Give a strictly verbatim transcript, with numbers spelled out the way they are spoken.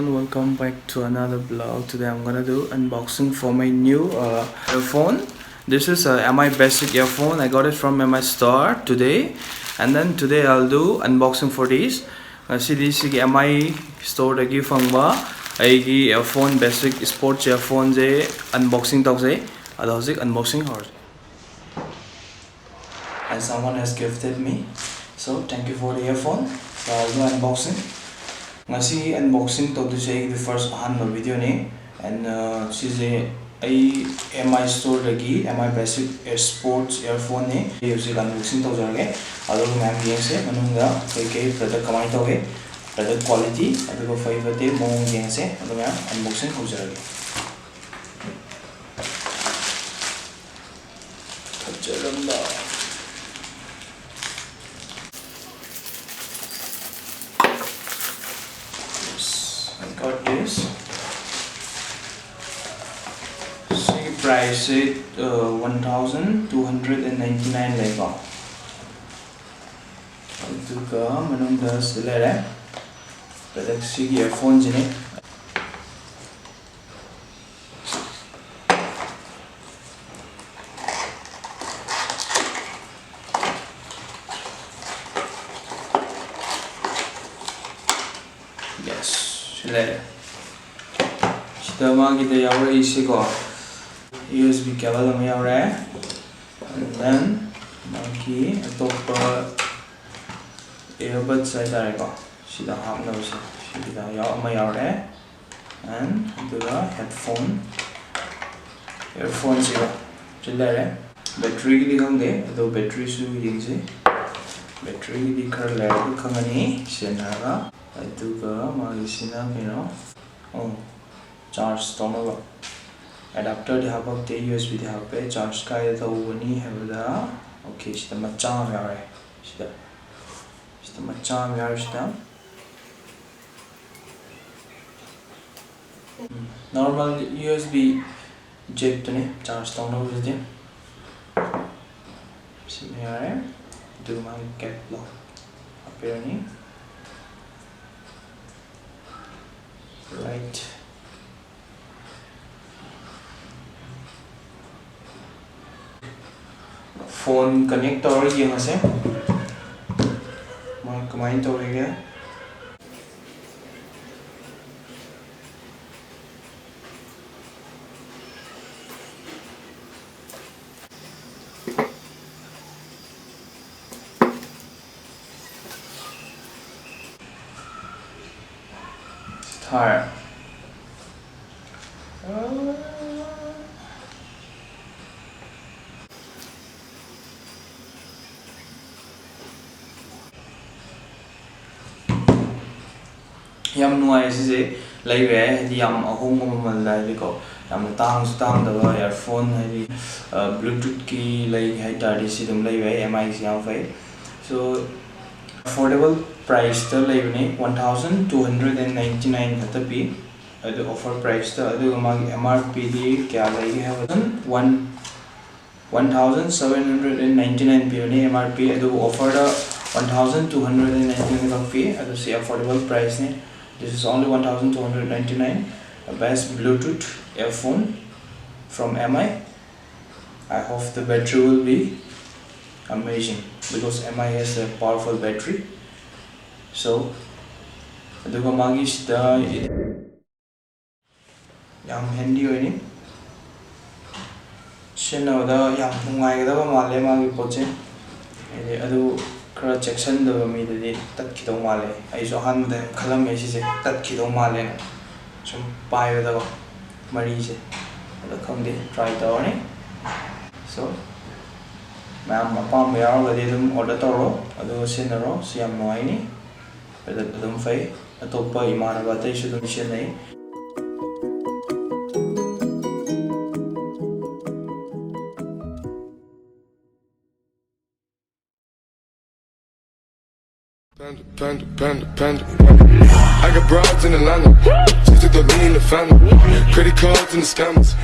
Welcome back to another vlog. Today I'm gonna do unboxing for my new uh, earphone. This is a M I Basic earphone. I got it from M I Store today. And then today I'll do unboxing for these. ꯉꯁꯤꯗꯤ ꯁꯤꯒꯤ M I Store ꯗꯒꯤ ꯐꯪꯕ ꯑꯩꯒꯤ earphone, Basic Sports earphone ꯁꯦ unboxing ꯇꯧꯖꯩ꯫ ꯑꯗꯣ ꯍꯧꯖꯤꯛ unboxing ꯍꯧꯔꯁꯤ꯫ And someone has gifted me, so thank you for the earphone. So I'll do unboxing. ꯉꯁꯤ unboxing ꯇꯧꯗꯣꯏꯁꯦ ꯑꯩꯒꯤꯗꯤ first ꯑꯍꯥꯟꯕ video ꯅꯤ꯫ And uh, ꯁꯤꯁꯦ ꯑꯩ M I Store ꯗꯒꯤ M I Basic Sports earphone ꯅꯤ꯫ ꯑꯩ ꯍꯧꯖꯤꯛ unboxing ꯇꯧꯖꯔꯒꯦ꯫ ꯑꯗꯨꯒ ꯃꯌꯥꯝ ꯌꯦꯡꯁꯦ ꯃꯅꯨꯡꯗ ꯀꯩꯀꯩ product ꯀꯃꯥꯏꯅ ꯇꯧꯒꯦ, product quality, ꯑꯗꯨꯒ ꯐꯩ ꯐꯠꯇꯦ ꯃꯑꯣꯡ ꯌꯦꯡꯁꯦ꯫ ꯑꯗꯨ ꯃꯌꯥꯝ unboxing ꯍꯧꯖꯔꯒꯦ꯫ ꯐꯖꯔꯝꯕ꯫ Yes, I got this. ꯁꯤꯒꯤ price say uh, one thousand two hundred and ninety nine ꯂꯩꯀꯣ꯫ ꯑꯗꯨꯒ ꯃꯅꯨꯡꯗ ꯁꯤ ꯂꯩꯔꯦ꯫ Product ꯁꯤꯒꯤ earphone ꯁꯤꯅꯤ꯫ Yes, ꯁꯤ ꯂꯩꯔꯦ꯫ ꯁꯤꯗ ꯃꯥꯒꯤꯗ ꯌꯥꯎꯔꯛꯏꯁꯤꯀꯣ, U S B cable ꯑꯃ ꯌꯥꯎꯔꯦ꯫ And then ꯃꯥꯒꯤ ꯑꯇꯣꯞꯄ earbuds ꯍꯥꯏꯇꯥꯔꯦꯀꯣ, ꯁꯤꯗ ꯍꯥꯞꯅꯕꯁꯦ ꯁꯤꯒꯤꯗ ꯌꯥꯎ ꯑꯃ ꯌꯥꯎꯔꯛꯑꯦ꯫ And ꯑꯗꯨꯒ headphone, earphone ꯁꯤꯒ ꯁꯤ ꯂꯩꯔꯦ꯫ Battery ꯒꯤꯗꯤ ꯈꯪꯗꯦ, ꯑꯗꯣ battery ꯁꯨ ꯌꯦꯡꯁꯤ꯫ Battery ꯒꯤꯗꯤ ꯈꯔ ꯂꯩꯔꯒ ꯈꯪꯉꯅꯤ ꯁꯤꯖꯤꯟꯅꯔꯒ꯫ ꯑꯗꯨꯒ ꯃꯥꯒꯤꯁꯤꯅ ꯀꯩꯅꯣ, ꯑꯣ, charge ꯇꯧꯅꯕ adapter ꯗꯤ ꯍꯥꯞꯄꯛꯇꯦ, U S B ꯗꯤ ꯍꯥꯞꯄꯦ꯫ Charge ꯀꯥꯏꯗ ꯇꯧꯒꯅꯤ ꯍꯥꯏꯕꯗ, okay, ꯁꯤꯗ ꯃꯆꯥ ꯑꯃ ꯌꯥꯎꯔꯦ꯫ ꯁꯤꯗ ꯁꯤꯗ ꯃꯆꯥ ꯑꯃ ꯌꯥꯎꯔꯤꯁꯤꯗ꯫ ꯎꯝ, normal U S B jack ꯇꯨꯅꯤ charge ꯇꯧꯅꯕꯁꯤꯗꯤ꯫ ꯁꯤꯃ ꯌꯥꯔꯦ꯫ ꯑꯗꯨꯒ ꯃꯥꯒꯤ cap ꯂꯣ ꯍꯥꯞꯄꯤꯔꯅꯤ꯫ Right. Phone connect ꯇꯧꯔ ꯌꯦꯡꯉꯁꯦ꯫ ꯃꯥ ꯀꯃꯥꯏꯅ ꯇꯧꯔꯤꯒꯦ? ꯊꯥꯔꯦ꯫ ꯌꯥꯝ ꯅꯨꯡꯉꯥꯏ ꯁꯤꯁꯦ, ꯂꯩꯕ ꯌꯥꯏ꯫ ꯍꯥꯏꯗꯤ ꯌꯥꯝ ꯑꯍꯣꯡꯕ ꯃꯃꯜꯗ, ꯍꯥꯏꯗꯤꯀꯣ, ꯌꯥꯝꯅ ꯇꯥꯡꯁꯨ ꯇꯥꯡꯗꯕ ꯏꯌꯥꯔꯐꯣꯟ, ꯍꯥꯏꯗꯤ ꯕ꯭ꯂꯨꯇꯨꯠꯀꯤ ꯂꯩꯒꯦ ꯍꯥꯏ ꯇꯥꯔꯗꯤ ꯁꯤ ꯑꯗꯨꯝ ꯂꯩꯕ ꯌꯥꯏ꯫ ꯑꯦꯝ ꯑꯥꯏꯁꯤ ꯌꯥꯝ ꯐꯩ꯫ ꯁꯣ ꯑꯦꯐꯣꯔꯗꯦꯕꯜ ꯄ꯭ꯔꯥꯏꯁꯇ ꯂꯩꯕꯅꯤ, one thousand two hundred and ninety nine ꯈꯛꯇ ꯄꯤ꯫ ꯑꯗꯨ ꯑꯣꯐꯔ ꯄ꯭ꯔꯥꯏꯁꯇ꯫ ꯑꯗꯨꯒ ꯃꯥꯒꯤ ꯑꯦꯝ ꯑꯥꯔ ꯄꯤꯗꯤ ꯀꯌꯥ ꯂꯩꯒꯦ ꯍꯥꯏꯕꯗ, one one thousand seven hundred and ninety nine ꯄꯤꯕꯅꯤ ꯑꯦꯝ ꯑꯥꯔ ꯄꯤ, ꯑꯗꯨꯕꯨ ꯑꯣꯐꯔꯗ one thousand two hundred and ninety nine ꯈꯛ ꯄꯤ꯫ ꯑꯗꯨ ꯁꯤ ꯑꯦꯐꯣꯔꯗꯦꯕꯜ ꯄ꯭ꯔꯥꯏꯁꯅꯤ꯫ This is only one thousand two hundred ninety-nine. A best Bluetooth earphone from M I. I hope the battery will be amazing because M I has a powerful battery. So ꯑꯗꯨꯒ ꯃꯥꯒꯤ ꯁꯤꯗ ꯌꯥꯝ ꯍꯦꯟꯗꯤ ꯑꯣꯏꯅꯤ꯫ ꯁꯤꯖꯤꯟꯅꯕꯗ ꯌꯥꯝ ꯅꯨꯡꯉꯥꯏꯒꯗꯕ ꯃꯥꯜꯂꯦ ꯃꯥꯒꯤ ꯄꯣꯠꯁꯦ꯫ ꯍꯥꯏꯗꯤ ꯑꯗꯨ ꯈꯔ ꯆꯦꯛꯁꯤꯟꯗꯕ ꯃꯤꯗꯗꯤ ꯇꯠꯈꯤꯗꯧ ꯃꯥꯜꯂꯦ꯫ ꯑꯩꯁꯨ ꯑꯍꯥꯟꯕꯗ ꯌꯥꯝ ꯈꯜꯂꯝꯃꯦ ꯁꯤꯁꯦ ꯇꯠꯈꯤꯗꯧ ꯃꯥꯜꯂꯦꯅ, ꯁꯨꯝ ꯄꯥꯏꯕꯗꯀꯣ ꯃꯔꯤꯁꯦ꯫ ꯑꯗꯣ ꯈꯪꯗꯦ, ꯇ꯭ꯔꯥꯏ ꯇꯧꯔꯅꯤ꯫ ꯁꯣ ꯃꯌꯥꯝ ꯑꯄꯥꯝꯕ ꯌꯥꯎꯔꯒꯗꯤ ꯑꯗꯨꯝ ꯑꯣꯔꯗꯔ ꯇꯧꯔꯣ, ꯑꯗꯨꯒ ꯁꯤꯖꯤꯟꯅꯔꯣ꯫ ꯁꯤ ꯌꯥꯝ ꯅꯨꯡꯉꯥꯏꯅꯤ꯫ ꯑꯗꯨ ꯑꯗꯨꯝ ꯐꯩ꯫ ꯑꯇꯣꯞꯄ ꯏꯃꯥꯟꯅꯕ ꯑꯇꯩꯁꯨ ꯑꯗꯨꯝ ꯁꯤꯖꯤꯟꯅꯩ꯫ Panda, panda, panda, panda. I got broads in Atlanta. Just took me in the family. Credit cards and the scammers.